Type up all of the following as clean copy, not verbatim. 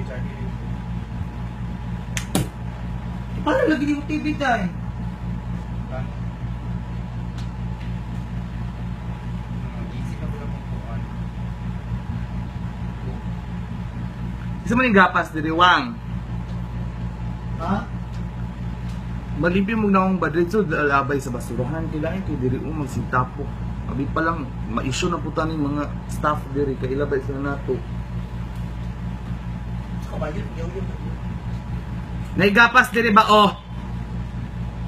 Charlie. Paano lagi yung TV tayo? Paano? Easy na ko lang pagkuhan. Isa man yung gapas diri wang. Ha? Malimpyo mo na akong badrid so labay sa basurahan kailangan kay diri mo magsitapo. Abi pa lang ma-issue na puta ning mga staff diri kay ilabay sila nato. Sa kabayo, yaw yun. Naigapas diri ba oh?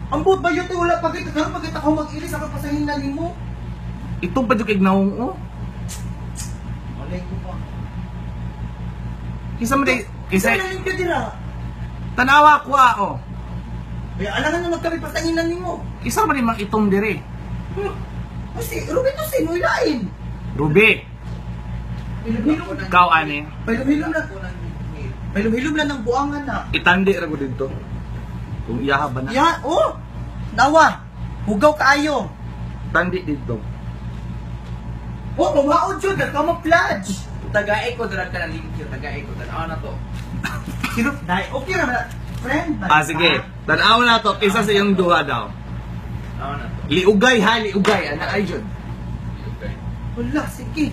Ang buot ba yun? Wala pa kita. Karon pagkita ko mag-ilis ako pasahin na nimo. Itong pa jud kay naong oh. Malay ko pa. Kisa man day Kisa kisa na limpyo dira. tanawa ko ah, oh. Ay, alangan na magkami pasahin na nimo. Kisa man yung mga itom diri. Kasi Ruby to sino ilain. Ruby, Hilom-hilom na. ikaw ani. Hilom-hilom na. Hilom-hilom na ng buangan na. Itandi ra ko dito. Kung iyaha ba na? Ya, oh. Nawa. Hugaw kaayo. Tandi dito. Oh, mawaod jud camouflage. Tagay ko dara ka na limpyo, tagay ko dara. Ano na to? Sino? Dai, okay ra man. Friend ba? Ah sige, tanaw na to kisa sa iyong duha daw. Ano na to? Liugay ha, liugay ana ay jud. Okay. Wala, sige.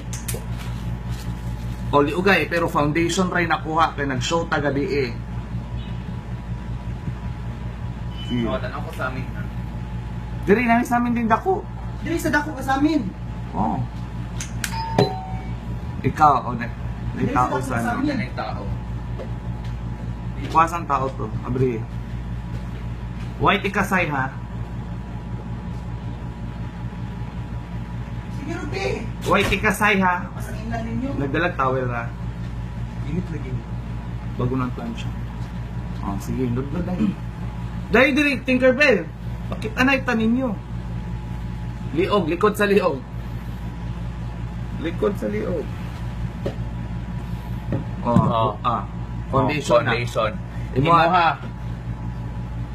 O liugay pero foundation ray nakuha kay nag-show ta gabi eh. Sige. Oh, tanaw ko sa amin. Ha? Diri na sa amin din dako. Dili sa dako ka sa amin. Oh. Ikaw o na may Dili tao sa dako sa sa ano. amin. Yan ang tao. Kuwasang tao to. Abri. White ikasay ha. Sige, Ruby. White ikasay ha. Pasahin na ninyo. Nagdalag towel ra. Init lagi. Bago ng plancha. Oh, sige, nudlo dahil. Dahil diri Tinkerbell. Bakit anay ta ninyo? Liog, likod sa liog. Likod sa liog. Oh, Oh. ah. Foundation na. Foundation. Imuha. Imuha.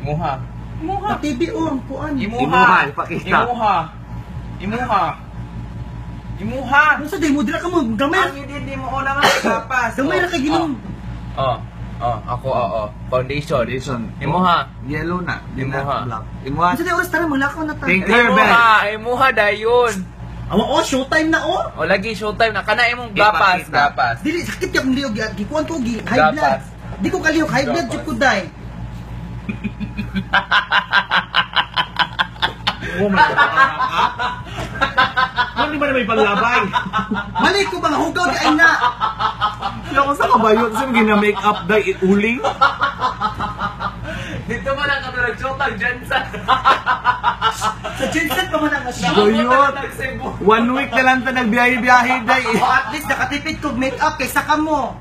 Imuha. Imuha. Sa TV oh, ang kuan. Imuha. Imuha, ipakita. Imuha. Imuha. Imuha. Ano sa day mo dira ka mo gamay. Ang hindi mo una nga kapas. Gamay ra kay ginom. Oh. Oh, ako oo. Foundation. Foundation. Imuha. Yellow na. Di na Imuha. black. Imuha. Ano sa day oras tara mulakaw na ta. Tinkerbell. Imuha, imuha dayon. Awa oh, showtime na oh. O lagi showtime na kana imong gapas, Ipakita. gapas. Dili sakit yung liog gikuan ko gi high blood. Gapas. Di ko kalihok high blood Gapas. jud ko day. Oh my God. Ano di ba na may panlabay? Mali ko ba nga hugaw di ay na. Sila ko sa kabayo, kasi gina-make up dahil uling. Dito man ang kami nag-showtime Jensen. Sa genset pa man ang siya. Gayot. One week na lang ta nagbiyahe-biyahe dahil. Oh, at least nakatipid ko make-up kaysa ka mo.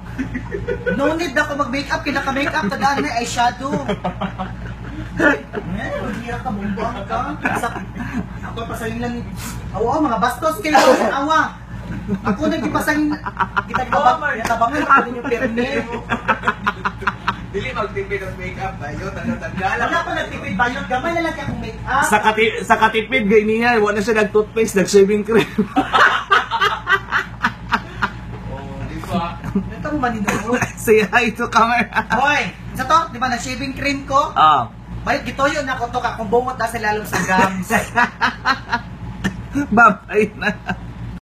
No need ako mag-makeup kay naka-makeup tadaan na eyeshadow. Eh, hindi ka bumbuang ka. Sa, ako pasayong lang. Awa, mga bastos kayo. Awa. Ako nagpasayong kita tabang tabangan ako ninyo pirmi. Dili magtipid ang makeup tayo, tanda-tanda Wala pa nagtipid bayot gamay na lang kay akong make-up. Sa katipid gay niya, wala na siya nag-toothpaste, nag-shaving cream. Oh, di ba? Ito mo maninoo. Say hi to camera. Hoy, sa to, di ba na shaving cream ko? Ah, Bayot gitoyo na ko to ka kung bungot na sa lalong sa gums. bye-bye na.